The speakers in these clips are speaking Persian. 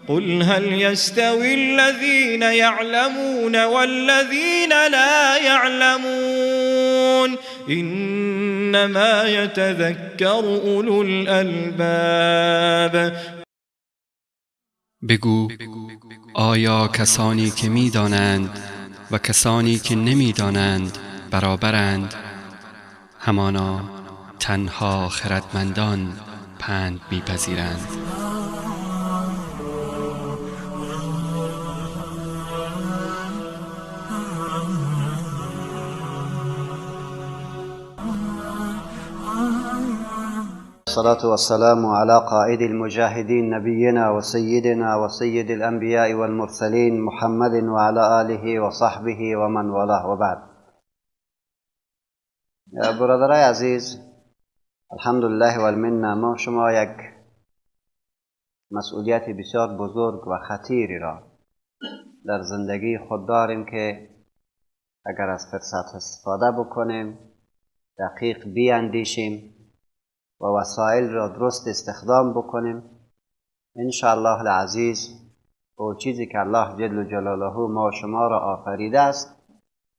قل هل يستوي الذين يعلمون والذين لا يعلمون إنما يتذكر أولو الألباب. بگو آیا کسانی که می‌دانند و کسانی که نمی‌دانند برابرند؟ همانا تنها خردمندان پند می‌پذیرند. الصلاة والسلام على قائد المجاهدين نبينا وسيدنا وسيد الأنبياء والمرسلين محمد وعلى آله وصحبه ومن والاه وبعد. برادرای عزیز، الحمدلله والمنه ما شما یک مسئولیت بسیار بزرگ و خطیری را در زندگی خود داریم که اگر از فرصت استفاده بکنیم، دقیق بیاندیشیم و وسایل را درست استخدام بکنیم، انشاءالله العزیز او چیزی که الله جل جلاله ما شما را آفریده است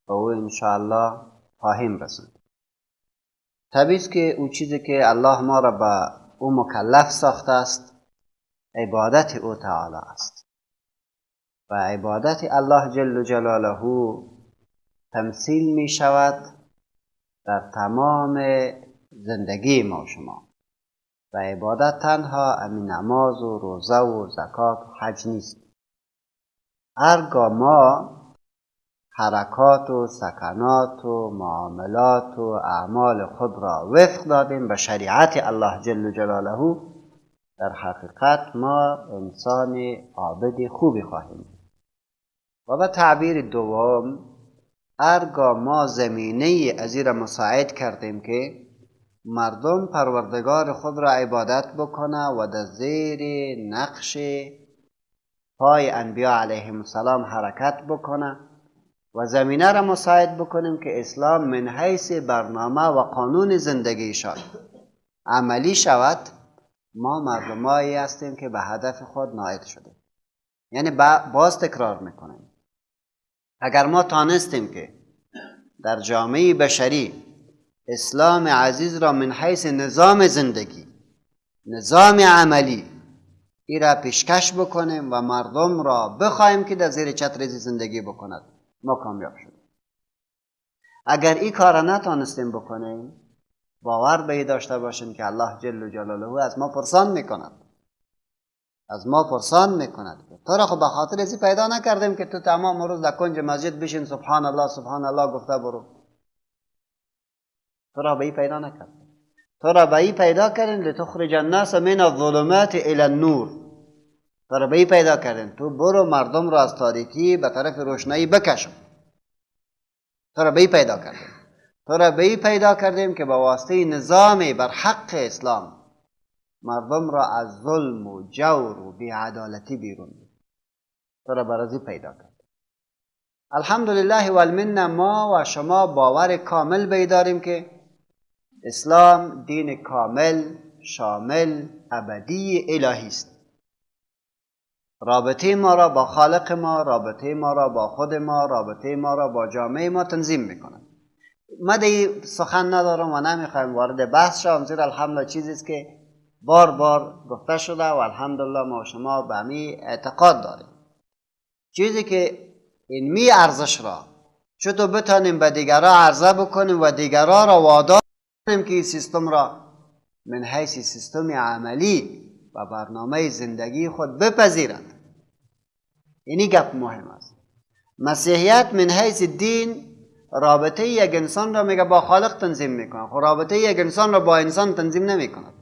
و او انشاءالله خواهیم رسید. طبیعی است که او چیزی که الله ما را به او مکلف ساخته است عبادت او تعالی است و عبادت الله جل جلاله تمثیل می شود در تمام زندگی ما شما و عبادت تنها همین نماز و روزه و زکات و حج نیست. هرگاه ما حرکات و سکنات و معاملات و اعمال خود را وفق دادیم به شریعت الله جل جلاله، در حقیقت ما انسان عابد خوبی خواهیم. و به تعبیر دوم، هرگاه ما زمینه از این را مساعد کردیم که مردم پروردگار خود را عبادت بکنه و در زیر نقش پای انبیا علیهم السلام حرکت بکنه و زمینه را مساعد بکنیم که اسلام من حیث برنامه و قانون زندگیشان عملی شود، ما مردمایی هستیم که به هدف خود نائل شدیم. یعنی باز تکرار میکنیم، اگر ما تانستیم که در جامعه بشری اسلام عزیز را من حیث نظام زندگی، نظام عملی ای را پیشکش بکنیم و مردم را بخواهیم که در زیر چتر زندگی بکند، ما کامیاب شدیم. اگر این کار را نتانستیم بکنیم، باور به ای داشته باشیم که الله جل جلاله از ما پرسان میکند، از ما پرسان میکند. تو را خب به خاطر ازی پیدا نکردیم که تو تمام روز در کنج مسجد بشین سبحان الله سبحان الله گفته برو. تو را به ای پیدا نکرد، تو را به ای پیدا کردیم لتخرج الناس من الظلمات الی النور. تو را به ای پیدا کردیم تو برو مردم را از تاریکی به طرف روشنایی بکشم. تو را به ای پیدا کردیم، تو را به ای پیدا کردیم که با واسطه نظام بر حق اسلام مردم را از ظلم و جور و بیعدالتی بیرون. تو را برازی پیدا کرد. الحمدلله والمنه ما و شما باور کامل بیداریم که اسلام دین کامل، شامل، ابدی الهی است. رابطه ما را با خالق ما، رابطه ما را با خود ما، رابطه ما را با جامعه ما تنظیم میکند. ما دی سخن ندارم و نمیخوایم وارد بحث شوم، زیرا الحمدلله چیزی است که بار بار گفته شده و الحمدلله ما شما به می اعتقاد داریم. چیزی که این می ارزش را چطور بتانیم به دیگرا عرضه بکنیم و دیگرا را وادار کنیم که این سیستم را من حیث سیستم عملی و برنامه زندگی خود بپذیرند، اینی گپ مهم است. مسیحیت من حیث دین رابطه یک انسان را میگه با خالق تنظیم میکنه، خب رابطه یک انسان را با انسان تنظیم نمیکند.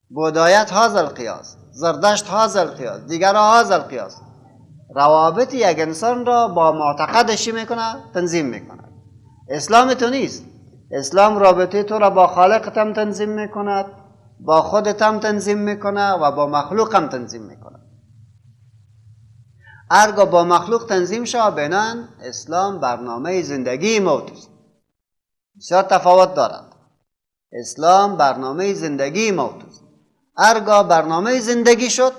بودایت هذا القیاس، زردشت هذا القیاس، دیگرها هذا القیاس. روابط یک انسان را با معتقدش میکنه تنظیم میکنه. اسلام تو نیست. اسلام رابطه تو را با خالقت هم تنظیم میکند، با خودت هم تنظیم میکنه و با مخلوق هم تنظیم میکنه. ارگاه با مخلوق تنظیم شود، بنان اسلام برنامه زندگی موت است. بسیار تفاوت دارد. اسلام برنامه زندگی موت است. ارگاه برنامه زندگی شد،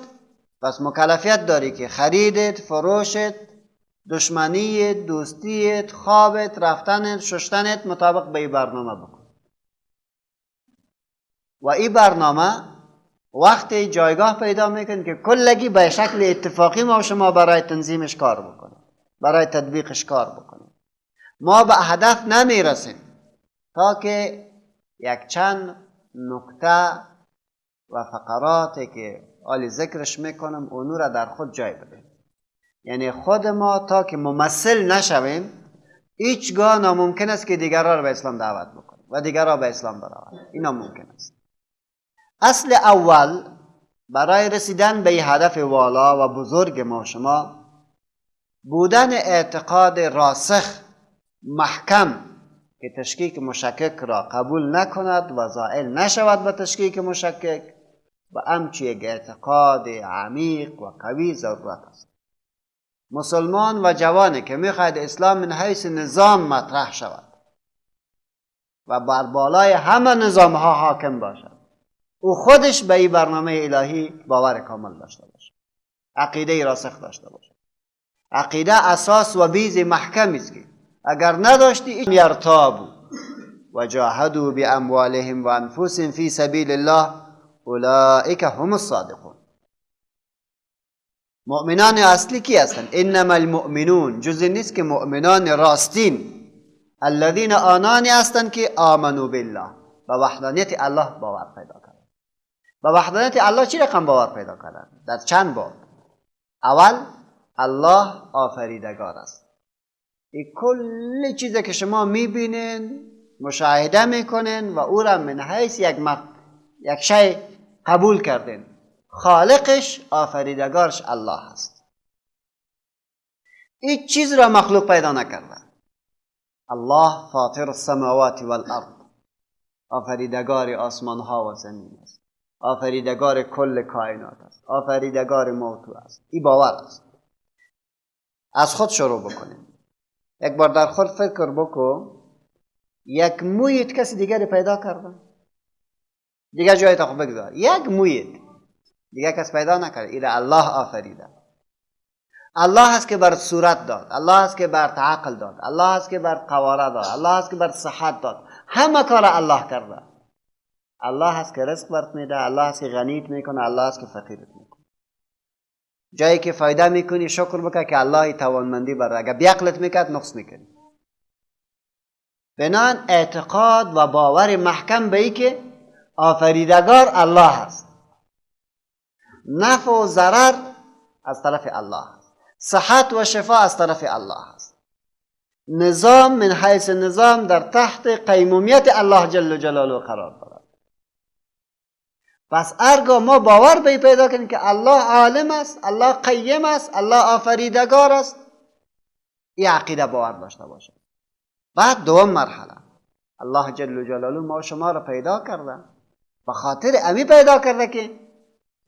پس مکلفیت داری که خریدت، فروشت، دشمنیت، دوستیت، خوابت، رفتنت، ششتنت مطابق به این برنامه بکن. و این برنامه وقتی جایگاه پیدا میکن که کلگی به شکل اتفاقی ما شما برای تنظیمش کار بکنیم، برای تطبیقش کار بکنیم. ما به هدف نمیرسیم تا که یک چند نکته و فقراتی که آلی ذکرش میکنم اونو را در خود جای بدیم. یعنی خود ما تا که ممثل نشویم هیچگاه ناممکن است که دیگران را به اسلام دعوت بکنیم و دیگران به اسلام برآوریم. این ناممکن است. اصل اول برای رسیدن به هدف والا و بزرگ ما شما، بودن اعتقاد راسخ محکم که تشکیک مشکک را قبول نکند و زائل نشود به تشکیک مشکک، و همچی یک اعتقاد عمیق و قوی ضرورت است. مسلمان و جوانی که میخواهد اسلام من حیث نظام مطرح شود و بر بالای همه نظام ها حاکم باشد، او خودش به این برنامه الهی باور کامل داشته باشد، عقیده راسخ داشته باشد. عقیده اساس و بیز محکم است که اگر نداشتی یرتابو و جاهدوا باموالهم و انفسهم فی سبیل الله اولئک هم الصادقون. مؤمنان اصلی کی هستند؟ انما المؤمنون، جز نیست که مؤمنان راستین، الذین آنانی هستند که آمنوا بالله، به وحدانیت الله باور پیدا کردند. به وحدانیت الله چی رقم باور پیدا کردند؟ در چند باب. اول، الله آفریدگار است. این کل چیزی که شما میبینین، مشاهده میکنین و او را من حیث یک شی قبول کردین، خالقش آفریدگارش الله است. هیچ چیز را مخلوق پیدا نکرده. الله فاطر السماوات والارض، آفریدگار آسمان ها و زمین است، آفریدگار کل کائنات است، آفریدگار موتو است. این باور است. از خود شروع بکنیم. یک بار در خود فکر بکن، یک مویت کسی دیگری پیدا کرده، دیگه جای تا خود بگذار، یک مویت دیگه کس پیدا نکرده، ایره الله آفریده. الله هست که بر صورت داد، الله هست که بر عقل داد، الله هست که بر قواره داد، الله هست که بر صحت داد، همه کار الله کرده. الله هست که رزق برت میده، الله هست که غنیت میکنه، الله هست که فقیرت میکنه. جایی که فایده میکنی شکر بکن که الله توانمندی بر، اگر بیعقلت میکرد نقص میکنی. بنان اعتقاد و باور محکم به ای که آفریدگار الله هست، نفع و ضرر از طرف الله هست، صحت و شفا از طرف الله هست، نظام من حیث نظام در تحت قیمومیت الله جل جلاله قرار دارد. پس ارگاه ما باور به پیدا کنیم که الله عالم است، الله قیم است، الله آفریدگار است، این عقیده باور داشته باشه. بعد دوم مرحله، الله جل جلاله ما شما را پیدا کرده، به خاطر امی پیدا کرده که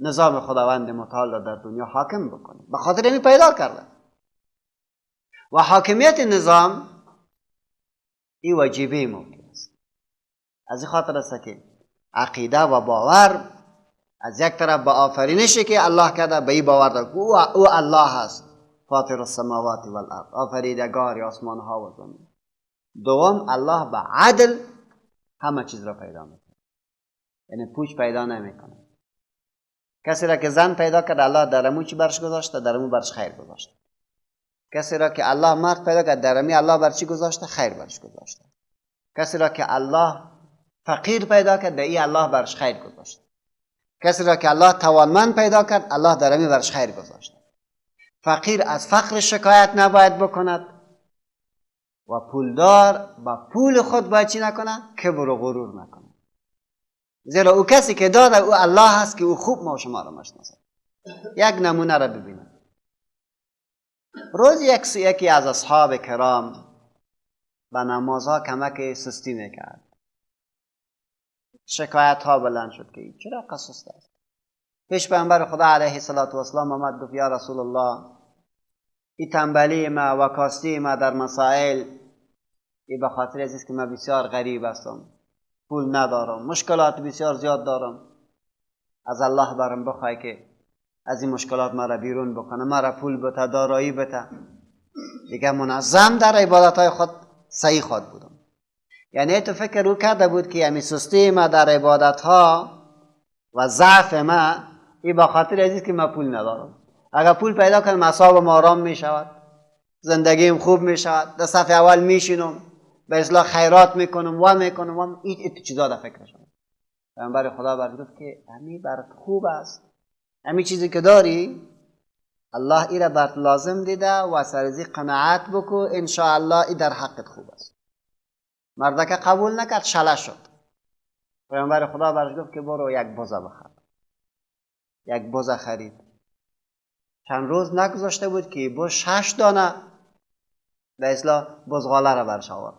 نظام خداوند متعال را در دنیا حاکم بکنه، به خاطر امی پیدا کرده. و حاکمیت نظام این وجیبه ممکن است. از این خاطر است که عقیده و باور از یک طرف به آفرینشی که الله کرده به این باور داره، او الله هست، فاطر السماوات والارض، آفریدگار آسمان ها و زمین. دوم، الله به عدل همه چیز را پیدا میکنه، یعنی پوچ پیدا نمیکنه. کسی را که زن پیدا کرد الله در امو چی برش گذاشته؟ در امو برش خیر گذاشته. کسی را که الله مرد پیدا کرد در امی الله بر چی گذاشته؟ خیر برش گذاشته. کسی را که الله فقیر پیدا کرد در ای الله برش خیر گذاشته. کسی را که الله توانمند پیدا کرد الله در امی برش خیر گذاشته. فقیر از فقر شکایت نباید بکند و پولدار با پول خود باید چی نکنه؟ کبر و غرور نکنه، زیرا او کسی که داده او الله هست که او خوب ما شما را مشناسد. یک نمونه را ببینید. روز یکی از اصحاب کرام به نمازها کمک سستی میکرد. شکایت ها بلند شد که چرا قصص است. پیش پیامبر خدا علیه الصلاة والسلام آمد، گفت یا رسول الله، این تنبلی ما و کاستی ما در مسائل ای به خاطر از که من بسیار غریب هستم، پول ندارم، مشکلات بسیار زیاد دارم، از الله برم بخوای که از این مشکلات مرا بیرون بکنه، مرا پول بده، دارایی بده. دیگه منظم در عبادت های خود صحیح خود بودم. یعنی تو فکر رو کرده بود که یعنی سستی ما در عبادت ها و ضعف ما ای به خاطر از که من پول ندارم. اگر پول پیدا کنم اعصابم آرام می شود، زندگیم خوب می شود، در صف اول میشینم، به اصلاح خیرات میکنم و میکنم و این چیزا در فکرشم. پیامبر خدا برات گفت که همی برات خوب است، همی چیزی که داری الله ای را برات لازم دیده و سرزی قناعت بکو، ان شاء الله ای در حقت خوب است. مردک قبول نکرد، شله شد. پیامبر خدا برش گفت که برو یک بزه بخر. یک بزه خرید. چند روز نگذاشته بود که بز 6 دانه به اصلاح بزغاله را برش آورد.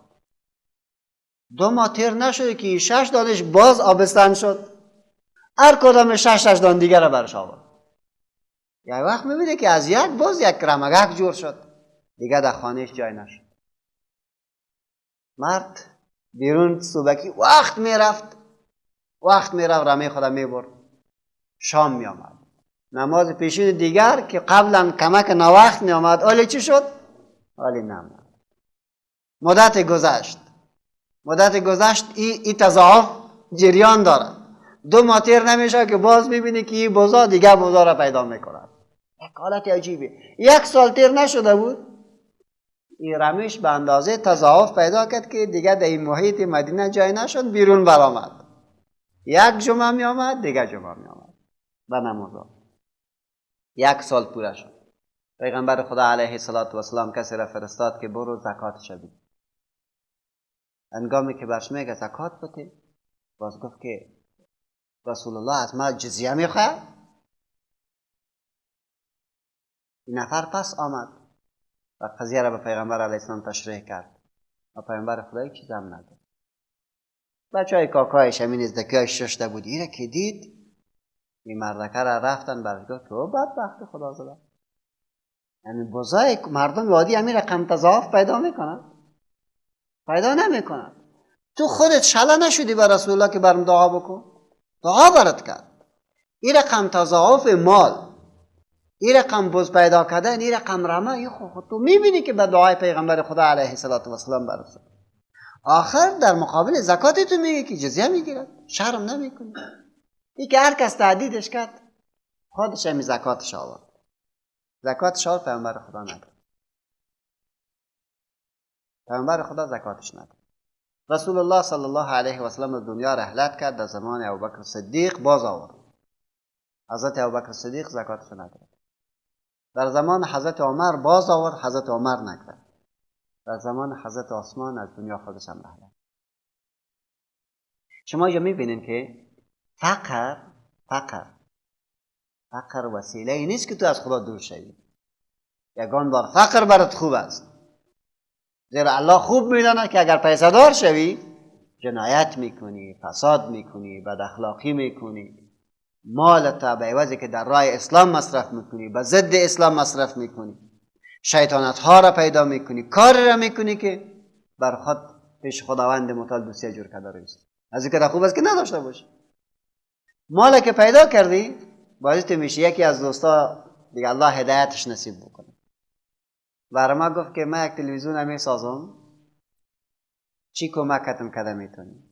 2 ماه تیر نشد که 6 دانش باز آبستن شد. هر کدام 6 دان دیگر را برش آورد. یک وقت میبینه که از یک باز یک رمگک جور شد، دیگه در خانهش جای نشد. مرد بیرون صبحکی وقت میرفت، رمه خدا میبرد، شام میآمد، نماز پیشین دیگر که قبلا کمک نوخت میآمد، آلی چی شد؟ آلی نمد. مدت گذشت، ای تضاعف جریان داره. 2 ماه تیر نمیشه که باز میبینی که این بزا دیگه بزا را پیدا میکنه. یک حالت عجیبه. 1 سال تیر نشده بود این رمش به اندازه تضاعف پیدا کرد که دیگه در این محیط مدینه جای نشد، بیرون برآمد. 1 جمعه می آمد، دیگه جمعه می آمد به نماز. 1 سال پوره شد. پیغمبر خدا علیه الصلاة والسلام کسی را فرستاد که برو زکات شوی. هنگامی که برش میگه زکات بده، باز گفت که رسول الله از ما جزیه میخواد. این نفر پس آمد و قضیه را به پیغمبر علیه السلام تشریح کرد و پیغمبر خدا هیچ چیز هم نداد. بچه های کاکایش همین ازدکیایش ششته بود، اینه که دید این مردکه را رفتن برش گفت تو بدبخت خدا زده، یعنی بزای مردم وادی همین رقم تضاعف پیدا میکنن، پیدا نمیکنن. تو خودت شله نشدی بر رسول الله که برم دعا بکن، دعا برات کرد. این رقم تضاعف مال، این رقم بز پیدا کردن، این رقم رمه، این خود تو میبینی که به دعای پیغمبر خدا علیه الصلاة والسلام برسد. آخر در مقابل زکات تو میگه که جزیه میگیرد، شرم نمیکنی. این که هر کس تهدیدش کرد خودش همی زکاتش آورد. زکاتش آورد، پیغمبر خدا نداد. پیغمبر خدا زکاتش نداد. رسول الله صلی الله علیه و سلم از دنیا رحلت کرد، در زمان ابوبکر صدیق باز آورد. حضرت ابوبکر صدیق زکاتش نداد. در زمان حضرت عمر باز آورد، حضرت عمر نکرد. در زمان حضرت عثمان از دنیا خودش هم رحلت. شما اینجا میبینین که فقر وسیله ای نیست که تو از خدا دور شوی. یگان بار فقر برات خوب است، زیرا الله خوب میداند که اگر پیسه دار شوی جنایت میکنی، فساد میکنی، بد اخلاقی میکنی، مالت به عوضی که در راه اسلام مصرف میکنی به ضد اسلام مصرف میکنی، شیطانت ها را پیدا میکنی، کاری را میکنی که بر خود پیش خداوند متعال دوسیه جور کرده است. از این که خوب است که نداشته باشی. مال که پیدا کردی باعث میشه یکی از دوستا دیگه الله هدایتش نصیب بکنه. برای ما گفت که من یک تلویزیون می سازم، چی کمکتم کرده میتونی؟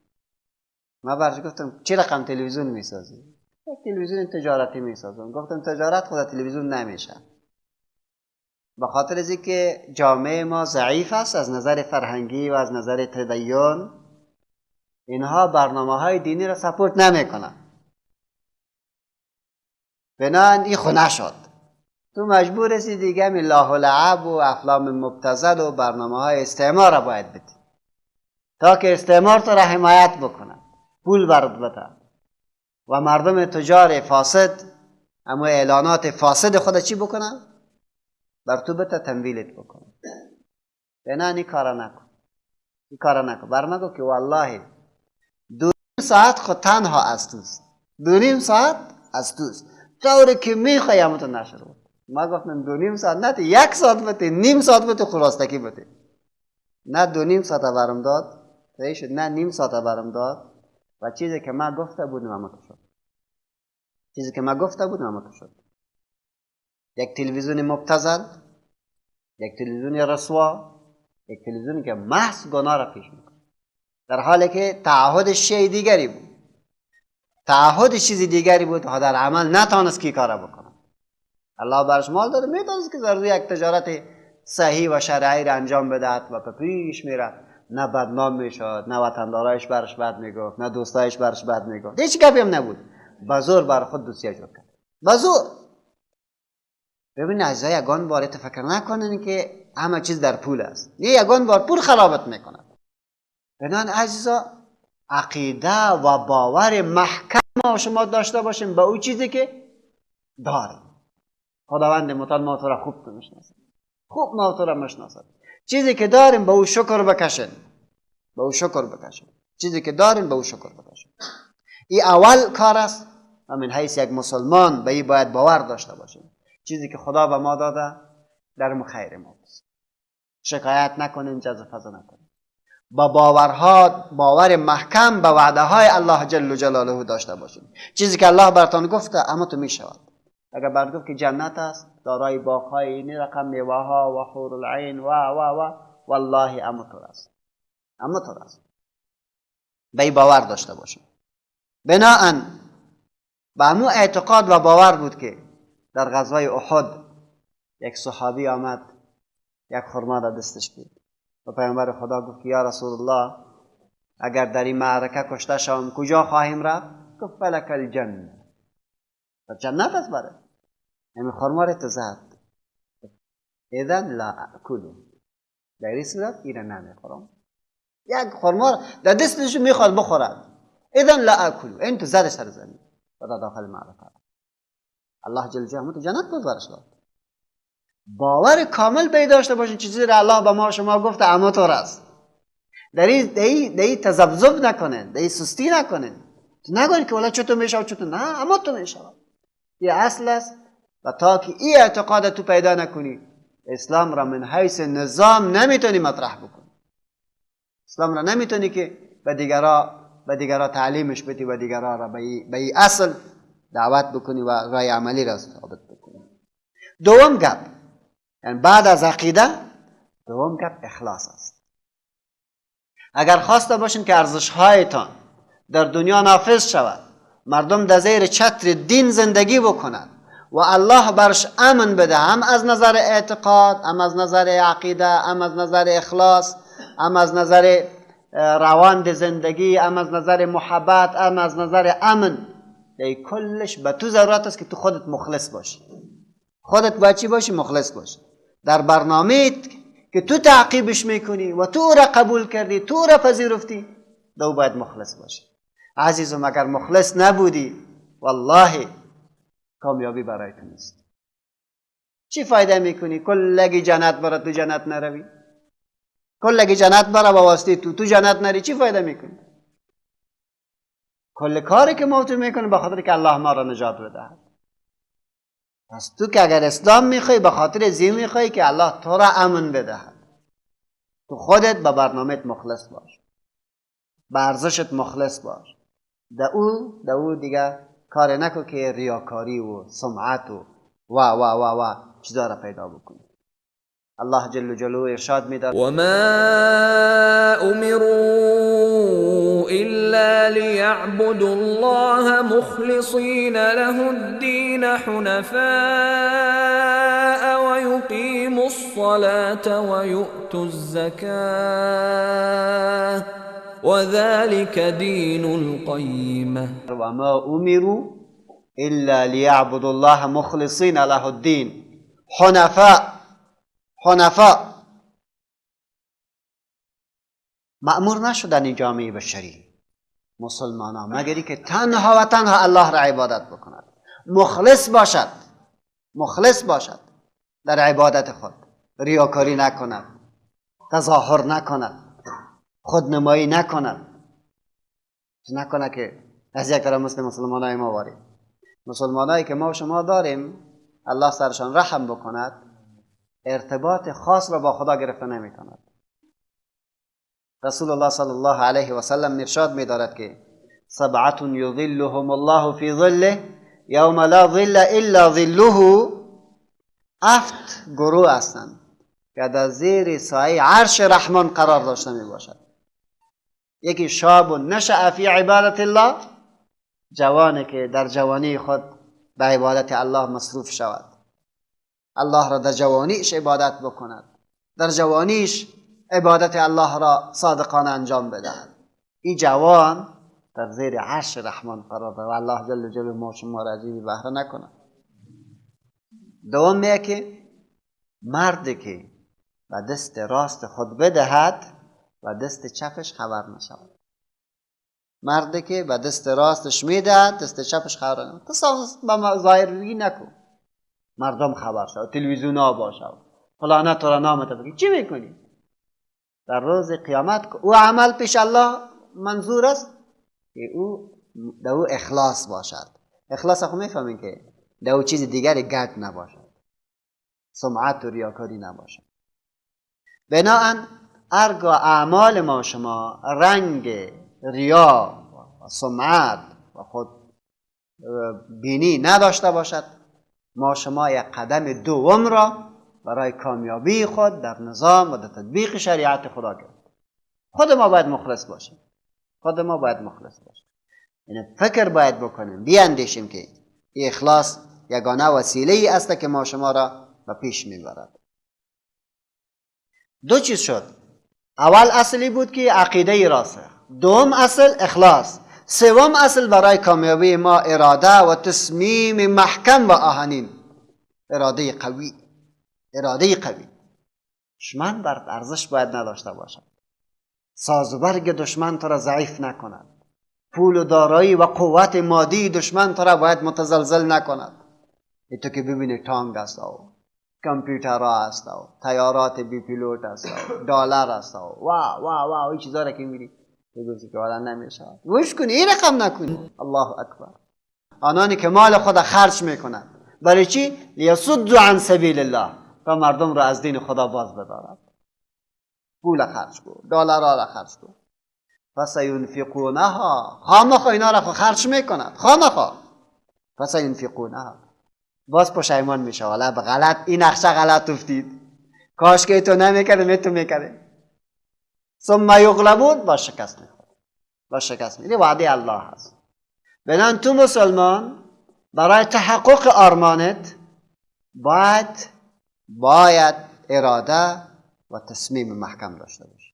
من برش گفتم چی رقم تلویزیون میسازی؟ یک تلویزیون تجارتی میسازم. گفتم تجارت خود تلویزیون نمیشه، به خاطر از اینکه جامعه ما ضعیف است از نظر فرهنگی و از نظر تدین، اینها برنامه های دینی را سپورت نمیکنن، بنابراین این خونه شد. تو مجبور هستی دیگه می لاه و لعب و افلام مبتذل و برنامه های استعمار را باید بدی تا که استعمار تو را حمایت بکنه، پول برات بده و مردم تجار فاسد اما اعلانات فاسد خود چی بکنن؟ بر تو بده، تمویلت بکنه. بنابراین این کارا نکن. این کار نکن. بر من گفت که والله 2.5 ساعت خود تنها از توست، 2.5 ساعت از توست، طوری که میخوای همون تو نشر بود. ما گفتم 2.5 ساعت نه، 1 ساعت بده، نیم ساعت بده، خلاصتکی بده. نه 2.5 ساعت برم داد، شد نه نیم ساعت برم داد و چیزی که من گفته بودم همون تو شد. چیزی که من گفته بودم همون تو شد. یک تلویزیون مبتذل، یک تلویزیون رسوا، یک تلویزیونی که محض گناه را پیش میکنه، در حالی که تعهد شی دیگری بود، تعهد چیز دیگری بود و در عمل نتانست کی کارا بکنه. الله برش مال داده، میتونست که در یک تجارت صحیح و شرعی را انجام بدهد و به پیش میره، نه بدنام میشد، نه وطندارایش برش بد میگفت، نه دوستایش برش بد میگفت، هیچ گپی هم نبود. بزور بر خود دوسیه جور کرد، بزور. ببین عزیزا، یگان بار تفکر نکنین که همه چیز در پول است. نه، یگان بار پول خرابت میکند. بنان عزیزا، عقیده و باور محکم ما شما داشته باشیم به او چیزی که داریم. خداوند متعال ما تو را خوب میشناسد، خوب ما تو را میشناسد. چیزی که داریم به او شکر بکشین، به او شکر بکشین. چیزی که داریم به او شکر بکشین. این اول کار است و من حیث یک مسلمان به این باید باور داشته باشیم. چیزی که خدا به ما داده در خیر ما است. شکایت نکنین، جز فضا نکنین. با باورها، باور محکم به وعده های الله جل جلاله داشته باشین. چیزی که الله براتان گفته اما تو میشود. اگر برات گفت که جنت است، دارای باغ‌های این رقم میوه ها و حور العین و و و، والله اما تو است، اما تو است. به این باور داشته باشین. بناءً به امو اعتقاد و باور بود که در غزوه احد یک صحابی آمد، یک خرما در دستش بود و پیامبر خدا گفت که یا رسول الله، اگر در این معرکه کشته شوم کجا خواهیم رفت؟ گفت فلک الجنه، جنت است برای همین خرما را زد. اذن لا اکلو، در این صورت ایره نمیخورم. یک خرما در دستش میخواد بخورد، اذن لا اکلو، این تو زدش سر زمین و در داخل معرکه. الله جل جلاله تو جنت بود برش داد. باور کامل به داشته باشین چیزی را الله به ما شما گفته اما تو است. در این تذبذب نکنین، در این سستی نکنین. تو نگوین که والا چطور میشه و چطور، نه، اما تو میشه. یه اصل است و تا که این اعتقاد تو پیدا نکنی، اسلام را من حیث نظام نمیتونی مطرح بکنی. اسلام را نمیتونی که به دیگرا تعلیمش بدی و دیگرا را به این اصل دعوت بکنی و رای عملی را ثابت بکنی. دوم گپ، یعنی بعد از عقیده، دوم گپ اخلاص است. اگر خواسته باشین که ارزش‌هایتان در دنیا نافذ شود، مردم در زیر چتر دین زندگی بکنند و الله برش امن بده، هم از نظر اعتقاد، هم از نظر عقیده، هم از نظر اخلاص، هم از نظر روند زندگی، هم از نظر محبت، هم از نظر امن، دی کلش به تو ضرورت است که تو خودت مخلص باشی. خودت باید چی باشی؟ مخلص باشی. در برنامه که تو تعقیبش میکنی و تو را قبول کردی، تو را پذیرفتی، دو باید مخلص باشی. عزیزم اگر مخلص نبودی، والله کامیابی برای تو نیست. چی فایده میکنی؟ کلگی جنت برا تو جنت نروی، کلگی جنت برا با واسطه تو جنت نری، چی فایده میکنی؟ کل کاری که ما تو میکنیم به خاطر که الله ما را نجات بدهد. پس تو که اگر اسلام میخوای، به خاطر زی میخوای که الله تو را امن بدهد. تو خودت به برنامهت مخلص باش، به ارزشت مخلص باش. ده او دیگه کار نکن که ریاکاری و سمعت و و و و و چیزا را پیدا بکنی. الله جل جلاله ارشاد میداد: و ما امروا الا ليعبدوا الله مخلصین له الدین حنفاء ويقيموا الصلاة ويؤتوا الزكاة وذلك دین القیمة. و ما امروا الا ليعبدوا الله مخلصین له الدین حنفاء. حنفاء مأمور نشدن این جامعه بشری مسلمان ها مگری که تنها و تنها الله را عبادت بکند، مخلص باشد، مخلص باشد در عبادت خود، ریاکاری نکند، تظاهر نکند. خودنمایی نکند، نکنه که از یک طرف مثل مسلمانای ما واریم. مسلمانایی که ما و شما داریم الله سرشان رحم بکند، ارتباط خاص را با خدا گرفته نمیتاند. رسول الله صلی الله علیه و سلم ارشاد می‌دارد که سبعة یظلهم الله فی ظله یوم لا ظل الا ظله. 7 گروه هستند که در زیر سایه عرش رحمان قرار داشته می باشد. یکی شاب نشأ فی عبادت الله، جوانی که در جوانی خود به عبادت الله مصروف شود، الله را در جوانیش عبادت بکند، در جوانیش عبادت الله را صادقانه انجام بدهد. این جوان در زیر عرش رحمان قرار دارد و الله جل جلاله ما شما را عزیزی بهره نکند. دوم میگه که مردی که به دست راست خود بدهد و دست چپش خبر نشود. مردی که به دست راستش میدهد دست چپش خبر نشود. تو ظاهر بگی نکن، مردم خبر شود، تلویزیون ها باشد، فلانه تو را نامت بگی، چی میکنی؟ در روز قیامت او عمل پیش الله منظور است که او در او اخلاص باشد. اخلاص خو میفهمین که در او چیز دیگری گرد نباشد، سمعت و ریاکاری نباشد. بناهن ارگاه اعمال ما شما رنگ ریا و سمعت و خود بینی نداشته باشد، ما شما یک قدم دوم را برای کامیابی خود در نظام و در تطبیق شریعت خدا گرفت. خود ما باید مخلص باشیم، خود ما باید مخلص باشیم. یعنی فکر باید بکنیم، بیاندیشیم که اخلاص یگانه وسیله ای است که ما شما را به پیش میبرد. دو چیز شد. اول اصلی بود که عقیده راسخ، دوم اصل اخلاص، سوم اصل برای کامیابی ما اراده و تصمیم محکم و آهنین، اراده قوی. اراده قوی. دشمن بر ارزش باید نداشته باشد، سازوبرگ دشمن تو را ضعیف نکند، پول و دارایی و قوت مادی دشمن تو را باید متزلزل نکند. تو که ببینی تانک است و کامپیوترها است و طیارات بی پیلوت است و دلار است و وا وا وا این چیزا را که میبینی تو گفتی که والا نمیشه. گوش کنی، این رقم نکنی. الله اکبر. آنانی که مال خود خرج میکنند برای چی؟ لیصدوا عن سبیل الله، تا مردم را از دین خدا باز بدارد. پول خرج کن، دلارها را خرج کن. فسینفقونها، خامخا اینا را خرج میکند، خامخا. فسینفقونها، باز پشیمان میشه، حالا به غلط این نقشه غلط افتید، کاش که تو نمیکردی تو میکردی. ثم یغلبون، با شکست میخورد، با شکست میخورد. این وعده الله هست. بنان تو مسلمان برای تحقق آرمانت باید اراده و تصمیم محکم داشته باشی.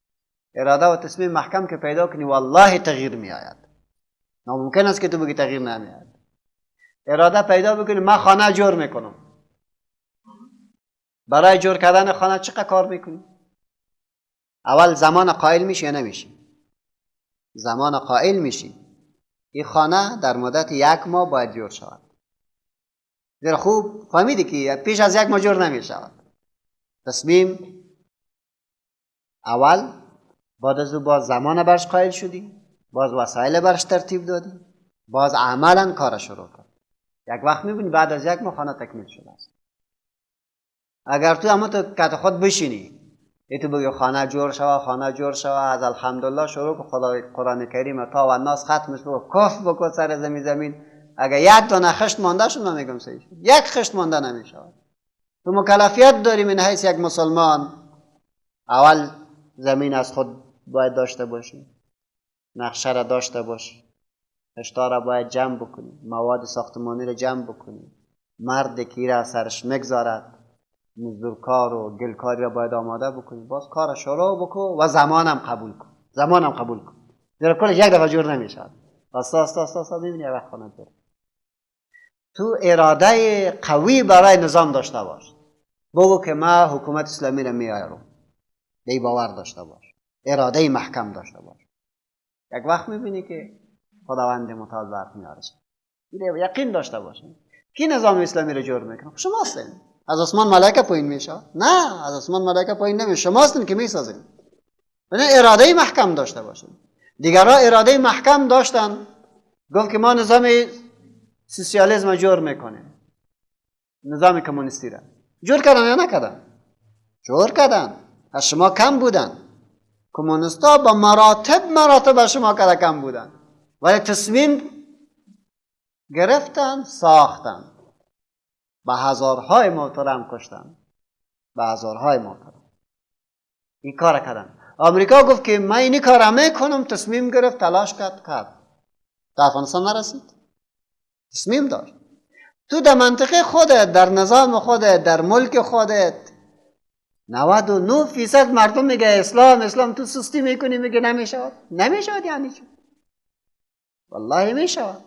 اراده و تصمیم محکم که پیدا کنی والله تغییر میآید. ناممکن است که تو بگی تغییر نمیآید. اراده پیدا بکنی من خانه جور میکنم. برای جور کردن خانه چقدر کار میکنی؟ اول زمان قائل میشی یا نمیشی؟ زمان قائل میشی. این خانه در مدت 1 ماه باید جور شود. زیرا خوب فهمیدی که پیش از 1 ماه جور نمیشود. تصمیم اول، بعد از او باز زمان برش قائل شدی، باز وسایل برش ترتیب دادی، باز عملا کار شروع کرد. یک وقت میبینی بعد از 1 ماه خانه تکمیل شده است. اگر تو اما تو کت خود بشینی ای تو بگی خانه جور شوه، خانه جور شوه، از الحمدلله شروع که خدای قرآن کریم تا و ناس ختمش بگو، کف بکن سر زمین. اگر یک دانه خشت مانده شد من میگم صحیح شد، یک خشت مانده نمیشود. تو مکلفیت داری من حیث یک مسلمان، اول زمین از خود باید داشته باشی، نقشه را داشته باشی، خشتا را باید جمع بکنی، مواد ساختمانی را جمع بکنی، مرد که را سرش مگذارد، مزدورکار و گلکاری را باید آماده بکنی، باز کار را شروع بکن و زمانم قبول کن، زمانم قبول کن، زیرا کلش یک دفعه جور نمیشود. آستا آستا آستا آستا میبینی وقت خانه جور. تو اراده قوی برای نظام داشته باش، بگو که ما حکومت اسلامی را میآورم، به باور داشته باش، اراده محکم داشته باش. یک وقت میبینی که خداوند متعال برات میاره. یقین داشته باش. کی نظام اسلامی را جور میکنه؟ شما هستین. از آسمان ملائکه پایین میشه؟ نه، از آسمان ملائکه پایین نمیشه. شما هستین که میسازین. اراده محکم داشته باشیم. دیگرها اراده محکم داشتن، گفت که ما نظام سوسیالیسم جور میکنیم، نظام کمونیستی را جور کردن یا نکردن؟ جور کردن. از شما کم بودن کمونیستا، با مراتب مراتب از شما کم بودن، ولی تصمیم گرفتن، ساختن، به هزارهای محترم کشتن، به هزارهای محترم این کار کردن. آمریکا گفت که من این کار میکنم، تصمیم گرفت، تلاش کرد، کرد. تا افغانستان نرسید، تصمیم داشت. تو در منطقه خودت، در نظام خودت، در ملک خودت 99% مردم میگه اسلام اسلام، تو سستی میکنی، میگه نمیشود. نمیشود یعنی چی؟ والله میشود.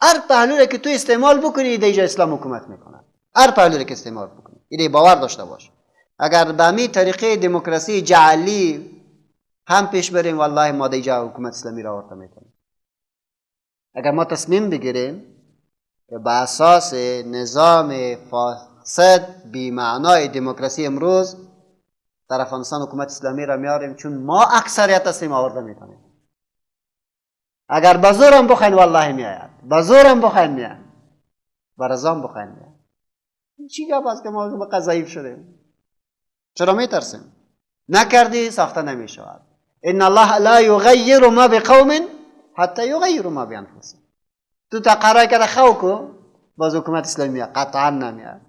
هر پهلوی که تو استعمال بکنی ایده اسلام حکومت میکنه. هر پهلوی که استعمال بکنی ایده باور داشته باش. اگر به می طریقه دموکراسی جعلی هم پیش بریم، والله ما دیجا حکومت اسلامی را آورده میکنیم. اگر ما تصمیم بگیریم که به اساس نظام فاسد بی معنای دموکراسی امروز در افغانستان حکومت اسلامی را میاریم، چون ما اکثریت هستیم، آورده میکنیم. اگر به زورم بخواین والله میآید، به زورم بخواین میآید، به رضام بخواین میآید. این چی گپ است که ما بقدر ضعیف شدیم؟ چرا میترسیم؟ نکردی ساخته نمیشود. ان الله لا یغیر ما بقوم حتی یغیر ما بانفسهم. تو تا قرار کرده خو کو، باز حکومت اسلامی قطعا نمیاد.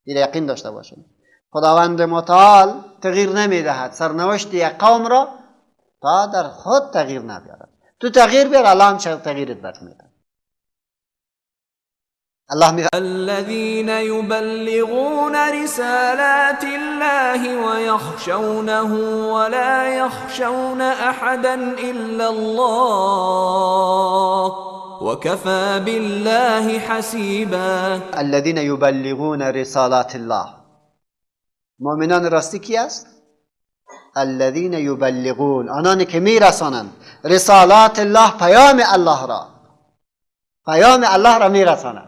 این یقین داشته باشیم. خداوند متعال تغییر نمیدهد سرنوشت یک قوم را تا در خود تغییر نبیارد. تو تغییر بیار، الله هم تغییرت برات میده. الله الذين يبلغون رسالات الله ويخشونه ولا يخشون أحدا إلا الله وكفى بالله حسيبا. الذين يبلغون رسالات الله، مؤمنان راستی کی است؟ الذين يبلغون، آنانی که میرسانند رسالات الله، پیام الله را، پیام الله را میرسانند.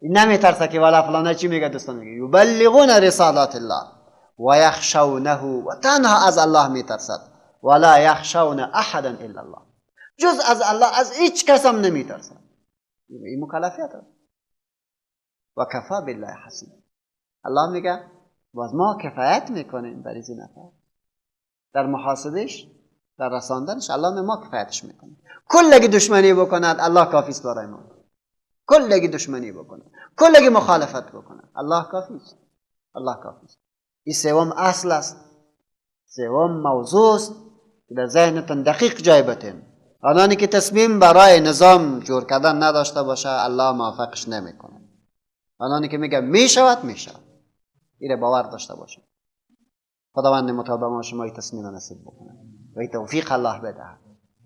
نمیترسه که والا فلانه چی میگه، دوستان میگه یبلغون رسالات الله و یخشونه، و تنها از الله میترسد، ولا یخشون احدا الا الله، جز از الله از هیچ کس هم نمیترسد. این مکلفیت است. و کفا بالله حسیب. الله میگه باز ما کفایت میکنیم برای این نفر، در محاسبش، در رساندنش الله ما کفایتش میکنه. کلگی دشمنی بکند الله کافی است برای ما. کلگی دشمنی بکنه، کلگی مخالفت بکنه، الله کافی است. الله کافی است. این سوم اصل است، سوم موضوع است که در ذهنتان دقیق جای بتین. آنانی که تصمیم برای نظام جور کردن نداشته باشه الله موفقش نمیکنه. آنانی که میگه میشود میشود، این باور داشته باشه. خداوند متعال ما شما این تصمیم نصیب بکنه و این توفیق الله بدهد.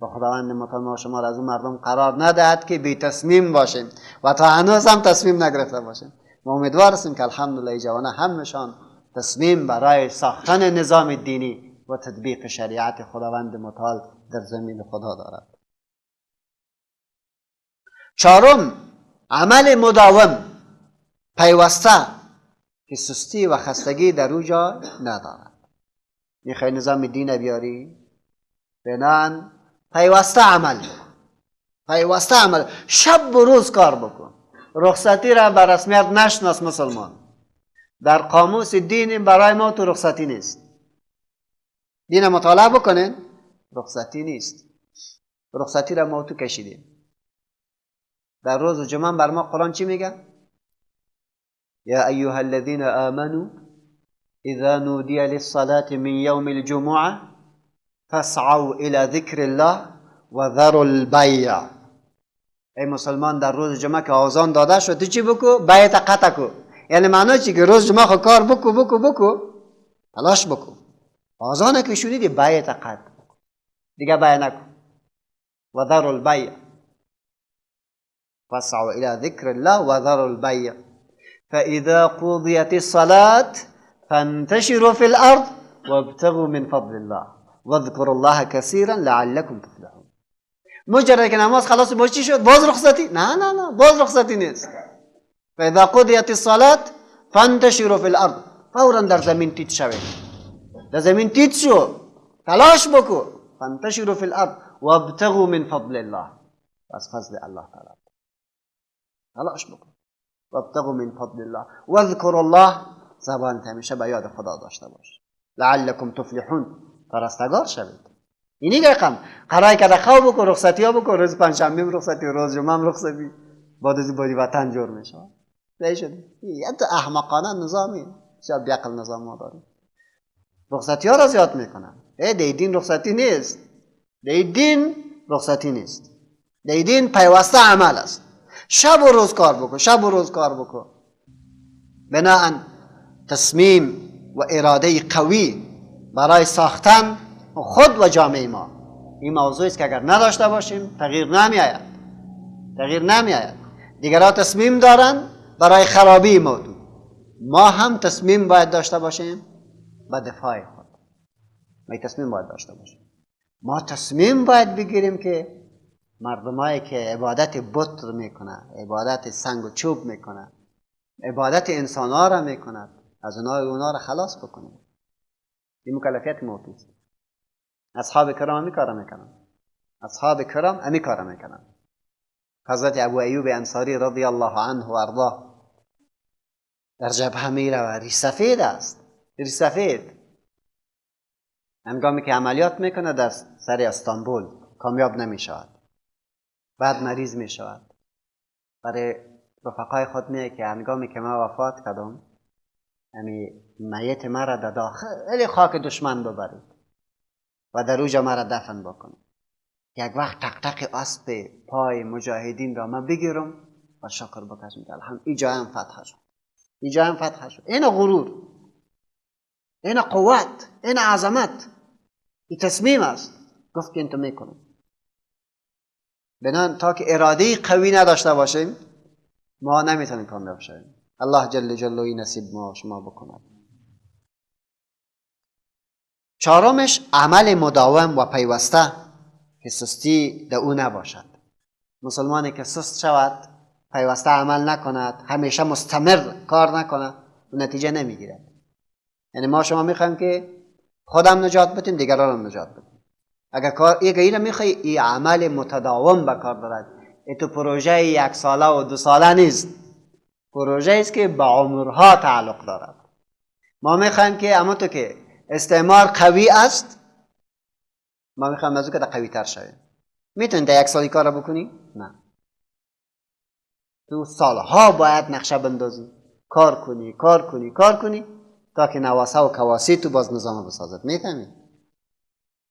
و خداوند متعال ما شما را از اون مردم قرار ندهد که بی تصمیم باشیم و تا هنوز هم تصمیم نگرفته باشیم. ما امیدوار هستیم که الحمدلله جوانان همشان تصمیم برای ساختن نظام دینی و تطبیق شریعت خداوند متعال در زمین خدا دارد. چهارم، عمل مداوم پیوسته که سستی و خستگی در او جای ندارد. میخوای نظام دین بیاری؟ بنان پیوسته عمل بکن، پیوسته عمل، شب و روز کار بکن. رخصتی را به رسمیت نشناس مسلمان. در قاموس دین برای ما تو رخصتی نیست. دین مطالعه بکنین، رخصتی نیست. رخصتی را ما تو کشیدیم. در روز جمعه بر ما قرآن چی میگه؟ یا ایها الذین آمنوا اذا نودی للصلاة من یوم الجمعه فاسعوا الى ذکر الله وذروا البیع. ای مسلمان، در روز جمعه که آذان داده شد تو چی بکو؟ بیع قطع کو. یعنی معنی چی؟ که روز جمعه خو کار بکو بکو بکو، تلاش بکو. آذان که شنیدی بیع قطع بکو، دیگه بیع نکن. وذروا البیع فاسعوا الى ذکر الله وذروا البیع فاذا قضیت الصلاة فانتشروا في الارض وابتغوا من فضل الله واذكروا الله كثيرا لعلكم تفلحون. مجرد که نماز خلاص باز چی شد؟ باز رخصتی؟ نه نه نه، باز رخصتی نیست. فاذا قضیت الصلاة فانتشروا في الارض، فورا در زمین تیت شوید، در زمین تیت شو، تلاش بکو. فانتشروا فی الارض وابتغوا من فضل الله، از فضل الله تعالی تلاش بکن. وابتغوا من فضل الله واذکروا الله، زبان همیشه به یاد خدا داشته باش. لعلکم تفلحون، رستگار شوید. اینی رقم قرای که خواب بکن، رخصتی ها بکن، روز پنجشنبه رخصتی، روز جمعه رخصتی، بعد از بادی وطن جور میشه. شد یه احمقانه نظامی، بسیار بیعقل نظام ما داریم. رخصتی ها را زیاد میکنن. دی دین رخصتی نیست، دی دین رخصتی نیست، دی دین پیوسته عمل است. شب و روز کار بکن، شب و روز کار بکن. بناهن تصمیم و اراده قوی برای ساختن خود و جامعه ما، این موضوعی است که اگر نداشته باشیم تغییر نمی آید، تغییر نمی آید. دیگرها تصمیم دارن برای خرابی موضوع، ما هم تصمیم باید داشته باشیم به دفاع خود. ما تصمیم باید داشته باشیم. ما تصمیم باید بگیریم که مردمایی که عبادت بت میکنه، عبادت سنگ و چوب میکنه، عبادت انسان‌ها را میکنه، از اونا را خلاص بکنیم. این مکلفیت موضوع است. اصحاب کرام همی کار میکنن، اصحاب کرام همی کار میکنن. حضرت ابو ایوب انصاری رضی الله عنه و ارضاه در جبهه میره، ریش سفید است، ریش سفید. هنگامی که عملیات میکنه در سر استانبول کامیاب نمیشود، بعد مریض میشود. برای رفقای خود میگه که هنگامی که من وفات کردم، یعنی میت مرا در داخل خاک دشمن ببرید و در اوجا مرا دفن بکنید. یک وقت تق تق اسب پای مجاهدین را من بگیرم و شکر بکشم که الحمد اینجا هم فتح شد، اینجا هم فتح شد. این غرور، این قوت، این عظمت، این تصمیم است. گفت که این تو میکنم. بنان تا که اراده قوی نداشته باشیم ما نمیتونیم کامیاب شویم. الله جل جلاله نصیب ما شما بکند. چهارمش عمل مداوم و پیوسته که سستی در او نباشد. مسلمانی که سست شود، پیوسته عمل نکند، همیشه مستمر کار نکند، نتیجه نمیگیرد. یعنی ما شما میخوایم که خودم نجات بدیم، دیگران هم نجات بدیم. اگر کار اینو میخوای، این عمل متداوم به کار دارد. این تو پروژه یک ساله و دو ساله نیست، پروژه است که به عمرها تعلق دارد. ما میخوایم که اما تو که استعمار قوی است، ما میخوایم از او که قوی تر شویم. میتونی در یک سالی کار بکنی؟ نه، تو سالها باید نقشه بندازی، کار کنی، کار کنی، کار کنی تا که نواسه و کواسی تو باز نظام بسازد. میفهمی؟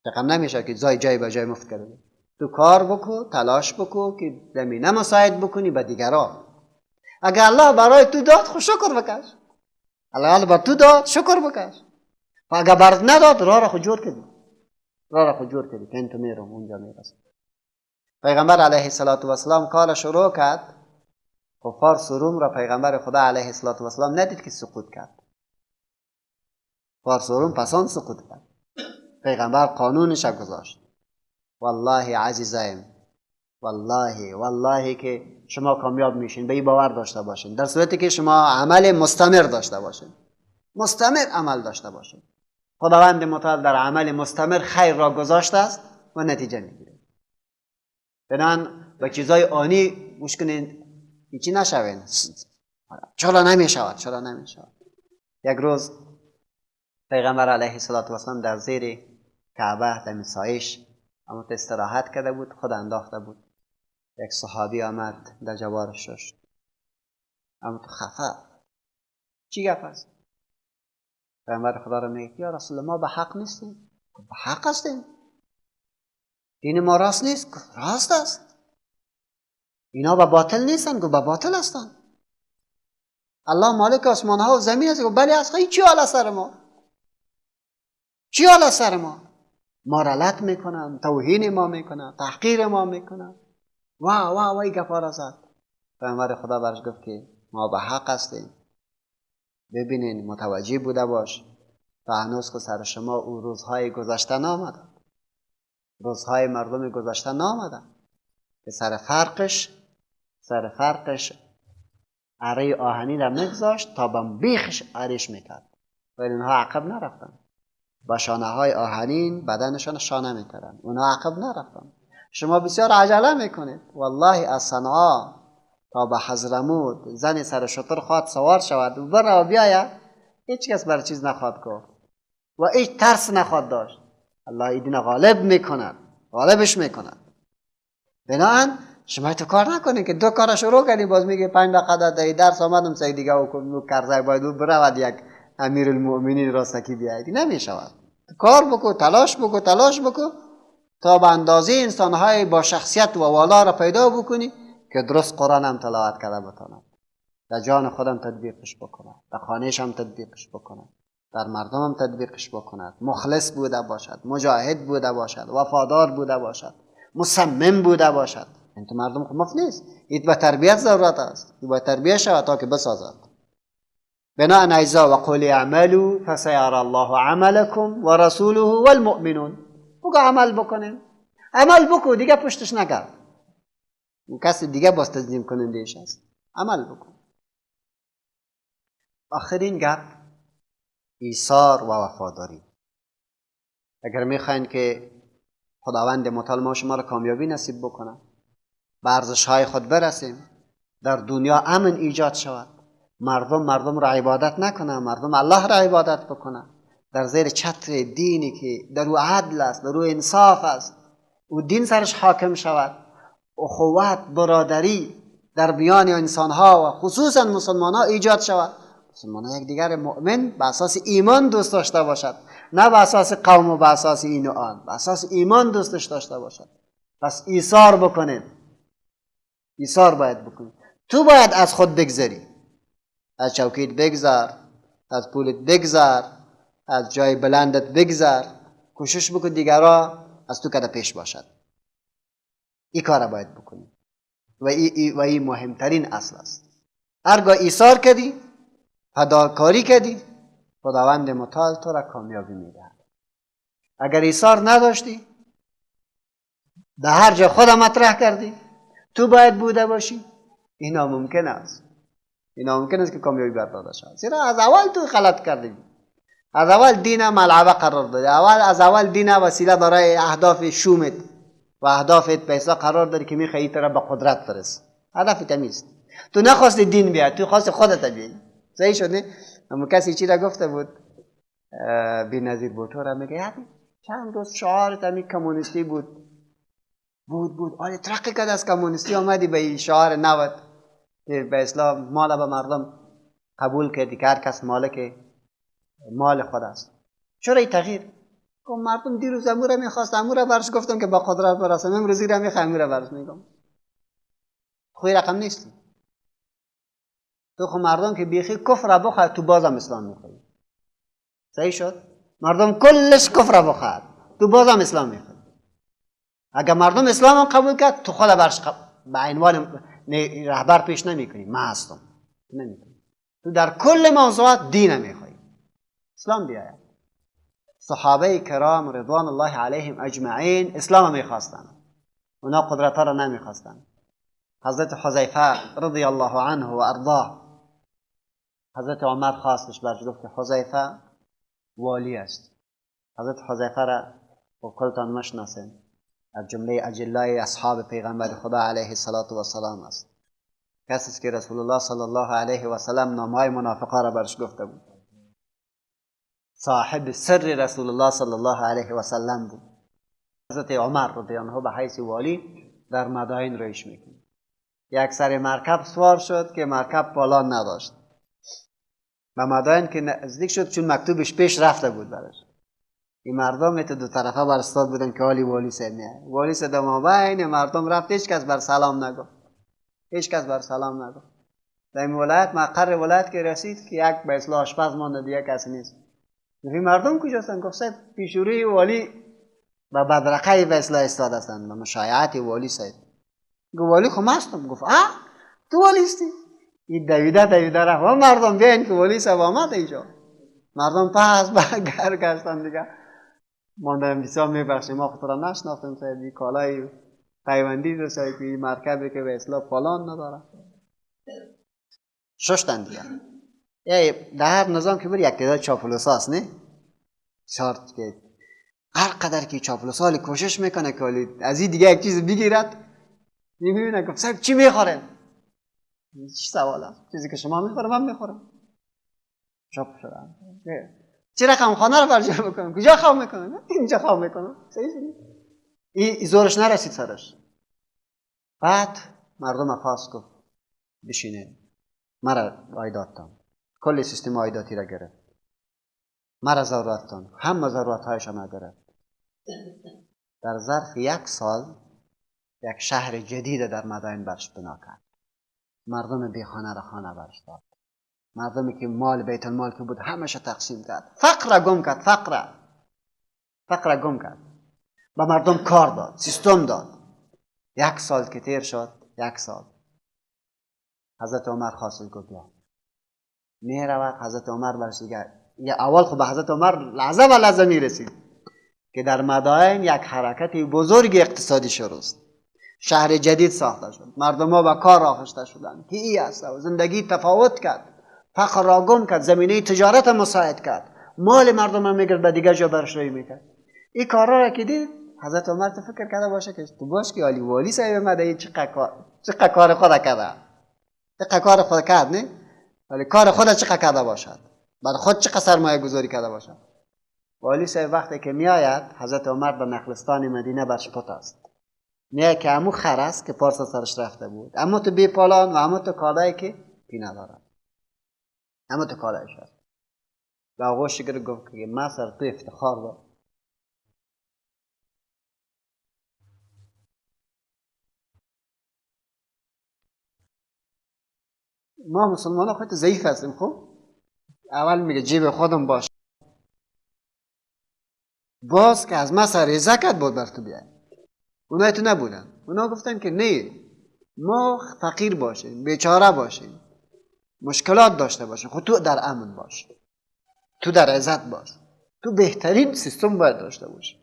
رقم نمیشه که جای به جای مفت کرده. تو کار بکو، تلاش بکو که زمینه مساعد بکنی به دیگران. اگر الله برای تو داد، خو شکر بکش. الله بر تو داد، شکر بکش. و اگر برات نداد، راه را خود جور کردی، راه را خود جور کردی که تو میرم اونجا میرسم. پیغمبر علیه الصلاة والسلام کار شروع کرد. خب فارس و روم را پیغمبر خدا علیه الصلاة والسلام ندید که سقوط کرد. فارس و روم پسان سقوط کرد. پیغمبر قانونش گذاشت. والله عزیزایم، والله والله که شما کامیاب میشین، به این باور داشته باشین، در صورتی که شما عمل مستمر داشته باشین، مستمر عمل داشته باشین. خداوند متعال در عمل مستمر خیر را گذاشته است و نتیجه میگیره. بنان به چیزای آنی گوش کنین، هیچی نشوین. چرا نمیشود؟ چرا نمیشود؟ یک روز پیغمبر علیه الصلاة والسلام در زیر کعبه در سایش اما استراحت کرده بود، خود انداخته بود. یک صحابی آمد در جوارش شد. اما تو خفه چی گپ است؟ پیغمبر خدا را میگه یا رسول الله، ما به حق نیستیم. به حق هستیم. دین ما راست نیست؟ راست است. اینا به باطل نیستن؟ گفت به باطل هستن. الله مالک آسمان ها و زمین است؟ گفت بله است. چی حال سر ما؟ چی حال سر ما؟ ما را لط میکنن، توهین ما میکنن، تحقیر ما میکنن. وا وا وای گپا را زد. پیامبر خدا برش گفت که ما به حق هستیم. ببینین، متوجه بوده باش تا هنوز که سر شما او روزهای گذشته نامده، روزهای مردم گذشته نامده که سر فرقش اره آهنی را میگذاشت تا به بیخش آریش میکرد. ولی اینها عقب نرفتن. با شانه های آهنین بدنشان شانه میکردن، اونا عقب نرفتن. شما بسیار عجله میکنید. والله از صنعا تا به حضرموت زن سر شتر خواهد سوار شود و بره و بیاید، هیچ کس بر چیز نخواهد گفت و هیچ ترس نخواهد داشت. الله این دین غالب میکند، غالبش میکند. بنابراین شما تو کار نکنید که دو کار شروع کردی باز میگه 5 دقیقه در درس آمدم سگ دیگه و کرزای باید برود یک امیرالمؤمنین راستکی بیاید. نمیشود. کار بکو، تلاش بکو، تلاش بکو تا به اندازه انسانهای با شخصیت و والا را پیدا بکنی که درست قرآن هم تلاوت کرده بتاند، در جان خودم تطبیقش بکنه، در خانهش هم تطبیقش بکنه، در مردم هم تطبیقش بکند، مخلص بوده باشد، مجاهد بوده باشد، وفادار بوده باشد، مصمم بوده باشد. این تو مردم خب مفت نیست، این به تربیت ضرورت است، این باید تربیت شود تا که بسازد. بناء عزا و قل اعملوا فسیر الله عملکم و رسوله والمؤمنون. بگو عمل بکنیم، عمل بکو دیگه پشتش نگرد، اون کسی دیگه باز تنظیم کننده ایش است. عمل بکن. آخرین گپ ایثار و وفاداری. اگر میخواین که خداوند متعال ما شما را کامیابی نصیب بکنه، به ارزش‌های خود برسیم، در دنیا امن ایجاد شود، مردم را عبادت نکنه، مردم الله را عبادت بکنه، در زیر چتر دینی که در او عدل است، در او انصاف است، او دین سرش حاکم شود، اخوت برادری در میان انسانها و خصوصا مسلمان ها ایجاد شود، مسلمان ها یکدیگر مؤمن به اساس ایمان دوست داشته باشد، نه به اساس قوم و به اساس این و آن، به اساس ایمان دوستش داشته باشد. پس ایثار بکنید، ایثار باید بکنید. تو باید از خود بگذری، از چوکیت بگذر، از پولت بگذر، از جای بلندت بگذر، کوشش بکن دیگرا از تو کده پیش باشد. این کار باید بکنی و این مهمترین اصل است. هرگاه ایثار کردی، فداکاری کردی، خداوند متعال تو را کامیابی میدهد. اگر ایثار نداشتی، به هر جا خود مطرح کردی، تو باید بوده باشی، اینا ممکن است، اینا ممکن است که کامیابی برداده شود. زیرا از اول تو غلط کردی، از اول دین ملعبه قرار دادی، از اول دین وسیله برای اهداف شومت و اهدافت پیسا قرار داری که میخوایی تو را به قدرت برس. هدف تمیز تو نخواستی دین بیاد، تو خواستی خودت بیایی. صحیح شد نه؟ اما کسی چی را گفته بود، بی‌نظیر بوتو را میگه چند روز شعار تمی کمونیستی بود بود بود، آره ترقی کرد از کمونیستی آمدی به این شعار نوت که به اسلام مال به مردم قبول کردی که هر کس مالک مال خود است. چرا این تغییر؟ گفت مردم دیروز امورا میخواست، امورا برش گفتم که با قدرت برسم، امروز را میخوام امورا برش میگم. خوی رقم نیستی تو. خب مردم که بیخی کفر بخواد تو بازم اسلام میخوای. صحیح شد؟ مردم کلش کفر بخواد تو بازم اسلام میخوای. اگر مردم اسلام هم قبول کرد تو خود برش به عنوان رهبر پیش نمیکنی، من هستم نمیکنی. تو در کل موضوعات دین میخوای، اسلام بیاید. صحابه کرام رضوان الله علیهم اجمعین اسلام میخواستند، اونا قدرت را نمیخواستند. حضرت حذیفه رضی الله عنه و ارضاه، حضرت عمر خواستش برش گفت که حذیفه والی است. حضرت حذیفه را با کلتان مشناسین، از جمله اجلای اصحاب پیغمبر خدا علیه الصلاة والسلام است، کسی است که رسول الله صلی الله علیه و سلم نامهای منافقا را برش گفته بود، صاحب سر رسول الله صلی الله علیه و سلم بود. حضرت عمر رضی الله عنه به حیث والی در مدائن رئیس میکنه. یک سر مرکب سوار شد که مرکب پالان نداشت، به مدائن که نزدیک شد چون مکتوبش پیش رفته بود برش، این مردم تو دو طرفه بر استاد بودن که حالی والی سه میاد، والی سه دمابین مردم رفت، هیچ کس بر سلام نگفت، هیچ کس بر سلام نگفت. در این ولایت مقر ولایت که رسید که یک به اصلاح آشپز مانده دیگه کسی نیست. این مردم کجاستن؟ گفت صاحب پیشوری والی به بدرقه به اصلاح استاد هستند، به مشایعت والی صاحب. گفت والی خب هستم. گفت تو والی هستی؟ این دویده دویده رفت، مردم بیاین که والی صاحب آمد اینجا. مردم پس برگشتن دیگه، ماندن بسیار میبخشیم ما خود را نشناختیم صاحب، این کالای پیوندی رو صاحب، این مرکبی که به اصلاح پالان نداره. ششتن دیگه. در هر نظام که بری یک تعداد چاپلوس هست، نه؟ شارت که هر قدر که چاپلوسال کوشش میکنه که از این دیگه یک چیز بگیرد، میبینه که صاحب چی میخوره؟ چی سوال است؟ چیزی که شما میخوره من میخورم. چاپ شدم. چه رقم خانه رو برجا بکنم؟ کجا خواب میکنم؟ اینجا خواب میکنم. این زورش نرسید سرش. بعد مردم خواست گفت بشینه، مرا عایداتتان، کل سیستم عایداتی را گرفت، مرا ضرورتتان، همه ضرورت هایشان گرفت. در ظرف یک سال یک شهر جدید در مدائن برش بنا کرد. مردم بی خانه را خانه برش داد. مردمی که مال بیت المال که بود همش تقسیم کرد. فقر را گم کرد، فقر را گم کرد. به مردم کار داد، سیستم داد. یک سال که تیر شد، یک سال حضرت عمر خواست گفت بیا. می رود حضرت عمر برش دیگه. اول خب به حضرت عمر لحظه به لحظه می رسید که در مدائن یک حرکت بزرگ اقتصادی شروع است. شهر جدید ساخته شد، مردم ها به کار آغشته شدند که ای است و زندگی تفاوت کرد، فقر را گم کرد، زمینه تجارت مساعد کرد، مال مردم هم میگرد به دیگه جا برش روی میکرد. این کارا را که دید حضرت عمر تو فکر کرده باشه که تو باش که عالی والی صاحب مده چه کار خود کرده، چه کار خود کرد، نه ولی کار خود چه کرده باشد، بر خود چه سرمایه گذاری کرده باشد. والی صاحب وقتی که میآید حضرت عمر به نخلستان مدینه برش پت است، میگه که امو خر است که پارسا سرش رفته بود، اما تو بی پالان و اما تو کالایی که پی ندارد، اما تو کالایش هست. و آغوش گرفت گفت که من سر تو افتخار دارم. ما مسلمان ها خود ضعیف هستیم. خب اول میگه جیب خودم باش، باز که از ما سر زکات بود بر تو بیای. اونای تو نبودن، اونا گفتن که نه، ما فقیر باشیم، بیچاره باشیم، مشکلات داشته باشیم، خود تو در امن باش، تو در عزت باش، تو بهترین سیستم باید داشته باشی.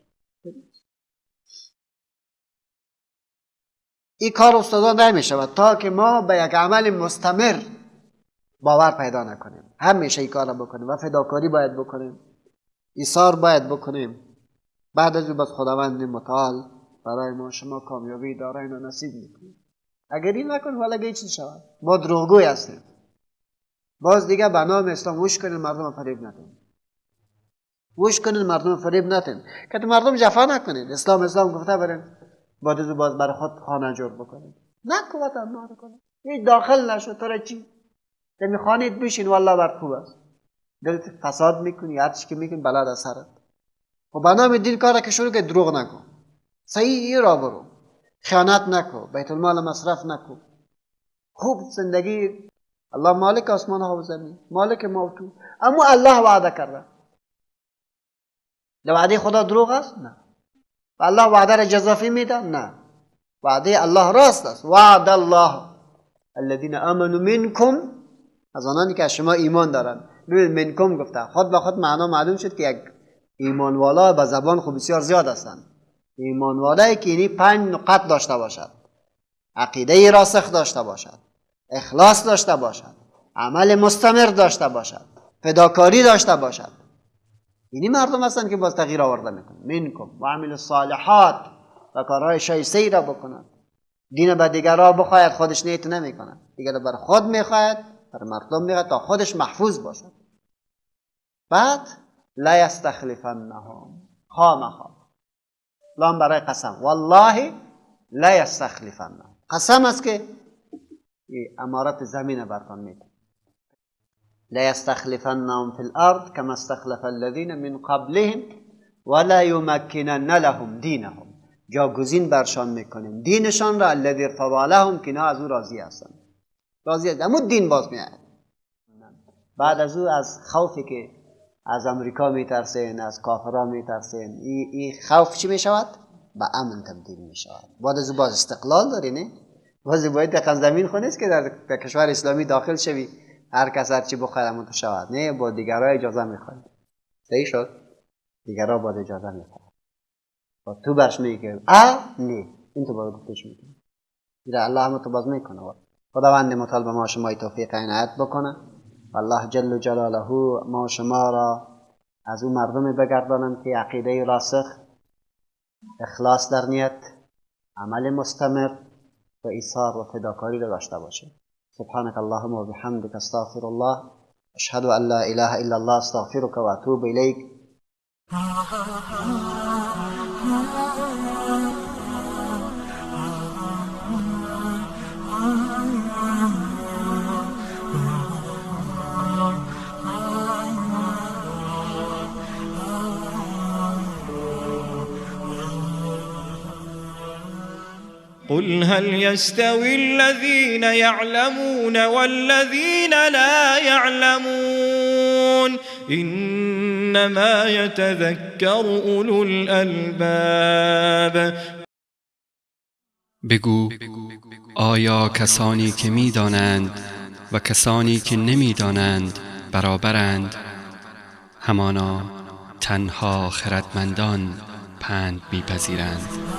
این کار استادان نمی شود تا که ما به یک عمل مستمر باور پیدا نکنیم. همیشه این کار را بکنیم و فداکاری باید بکنیم، ایثار باید بکنیم. بعد از او بس خداوند متعال برای ما شما کامیابی دارین و نصیب میکنیم. اگر این نکن والا هیچ شود. ما دروغگوی هستیم. باز دیگه به نام اسلام وش کنین مردم فریب ندین، وش کنین مردم فریب ندین که مردم جفا نکنین. اسلام اسلام گفته برین، بعد از باز برای خود خانه جور بکنین. نکن وطن ما کنین، هیچ داخل نشو. تو را چی دمی خانه بشین والله بر خوب است. دلت فساد میکنی، هر چی که میکنی بلا در سرت. و به نام دین کار که شروع که دروغ نکن، صحیح را برو، خیانت نکن، بیت المال مصرف نکن، خوب زندگی. الله مالک آسمان ها و زمین، مالک ما و تو. اما الله وعده کرده، وعده خدا دروغ است؟ نه. الله وعده را جزافی میده؟ نه. وعده الله راست است. وعد الله الذين آمنوا منکم، از آنانی که از شما ایمان دارند. ببینید منکم گفته، خود به خود معنا معلوم شد که یک ایمان والا به زبان خود بسیار زیاد هستند. ایمان والایی که اینی 5 نقط داشته باشد، عقیده راسخ داشته باشد، اخلاص داشته باشد، عمل مستمر داشته باشد، فداکاری داشته باشد. اینی مردم هستند که باز تغییر آورده میکنن. منکم و عمل الصالحات، و کارهای شایسته را بکنند. دین به دیگران بخواهد، خودش نیت نمیکند، دیگر بر خود میخواهد، بر مردم میخواهد تا خودش محفوظ باشد. بعد لا یستخلفنهم، خامخا لام برای قسم، والله لا یستخلفنهم، قسم است که امارت زمین برتان میده. لا یستخلفنهم فی الارض کما استخلف الذین من قبلهم ولا یمکنن لهم دینهم، جاگزین برشان میکنیم دینشان را، الذی ارتضی لهم، که اینا از او راضی هستند، راضی هستند، اما دین باز میاد. بعد از او از خوفی که از امریکا میترسین، از کافرها میترسین، این خوف چی میشود؟ به امن تبدیل میشود. بعد از او باز استقلال داری، نه؟ باز باید دقیقا زمین خو نیست که در کشور اسلامی داخل شوی هر کس هر چی بخواهد همون تو شود. نه، با دیگرها اجازه میخواهی. صحیح شد؟ دیگرها باید اجازه میخواهد. با تو برش میگه ا نه، این تو باید گفتش میکنه. زیرا الله هم تو باز میکنه. خداوند متعال به ما شما توفیق عنایت بکنه. الله جل جلاله ما شما را از اون مردم بگردانند که عقیده راسخ، اخلاص در نیت، عمل مستمر و ایثار و فداکاری را داشته باشیم. سبحانك اللهم و بحمدك استغفر الله، اشهد ان لا اله الا الله، استغفرك و اتوب الیک. قل هل يستوي الذين يعلمون والذين لا يعلمون إنما يتذكر أولو الألباب. بگو آیا کسانی که میدانند و کسانی که نمیدانند برابرند؟ همانا تنها خردمندان پند میپذیرند.